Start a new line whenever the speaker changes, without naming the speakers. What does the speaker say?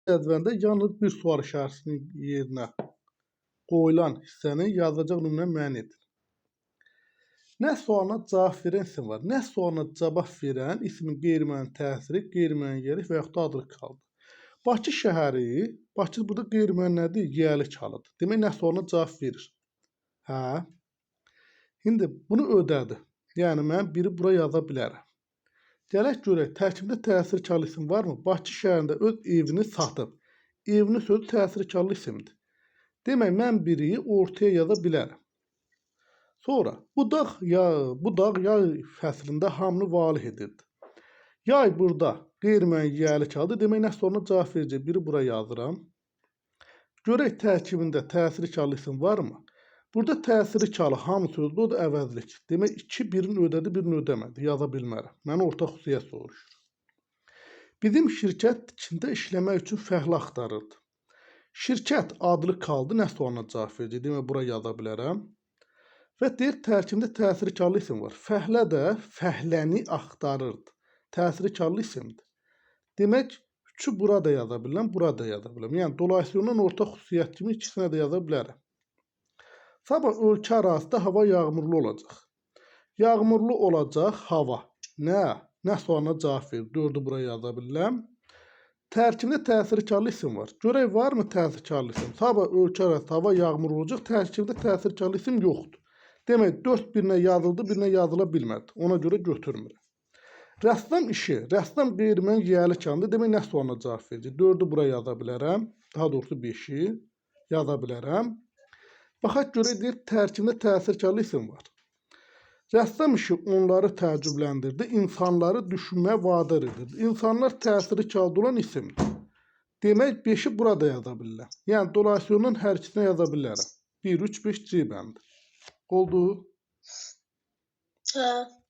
Cədvəldə yalnız bir sual işarəsinin yerinə qoyulan hissəni yazılacaq nümunə müəyyən edin. Nə sualına cavab verən isim var. Nə sualına cavab verən ismin qeyri-müəyyən təsiri, qeyri-müəyyən yiyəlik və yaxud da adlıq haldır. Bakı şəhəri, Bakı burada qeyri-müəyyən nədir? Yiyəlik halıdır. Demək, nə sualına cavab verir. Hə. İndi bunu ödədi. Yəni mən biri bura yaza bilərəm. Gələk görək, tərkibdə təsirkarlı isim varmı? Bakı şəhərində öz evini satıb. Evini sözü təsirkarlı isimdir. Demək, mən biri ortaya yaza bilərəm. Sonra bu dağ yay fəslində hamını valeh edirdi. Yay burada qeyri-müəyyən yiyəlik haldır. Demək, nə sualına cavab verəcək. Biri bura yazıram. Görək tərkibində təsirkarlı isim varmı? Burada təsirkarlı hamı sözlü, o da əvəzlik. Demək, 2 birini ödədi, birini ödəmədi. Yaza bilmərəm. Məni ortaq xüsusiyyət soruşur. Bizim şirkət tikintidə işləmək üçün fəhlə axtarırdı. Şirkət adlı qaldı, nə sualına cavab verəcək? Demək, bura yaza bilərəm. Və deyir, tərkibində təsirkarlı isim var. Fəhlə də fəhləni axtarırdı. Təsirkarlı isimdir. Demək, 3-ü burada yaza bilərəm, burada yaza bilərəm. Yəni, dolayısı ortaq xüsusiyyət kimi ikisinə də yaza bilərəm. Sabah ölkə ərazisində hava yağmurlu olacaq. Yağmurlu olacaq hava. Nə? Nə sualına cavab verir? 4-ü bura yaza bilərəm. Tərkibində təsirkarlı isim var. Görək varmı təsirkarlı isim? Sabah ölkə ərazisində hava yağmurlu olacaq. Tərkibində təsirkarlı isim yoxdur. Demək, 4 birinə yazıldı, birinə yazıla bilmədi. Ona görə götürmürəm. Rəssam işi, rəssam qeyri-müəyyən yiyəlik halında. Demək, nə sualına cavab verəcək? 4-ü bura yaza bilərəm. Daha doğrusu 5-i yaza bilərəm. Baxaq görək, deyir, tərkibində təsirkarlı isim var. Rəssam işi onları təəccübləndirdi, insanları düşünməyə vadar edirdi. İnsanlar təsirkarlı olan isimdir. Demək, 5-i burada yaza bilərəm. Yəni, dolayısı hər ikisinə yaza bilərəm. 1, 3, 5 C bəndi. Oldu.
Hə.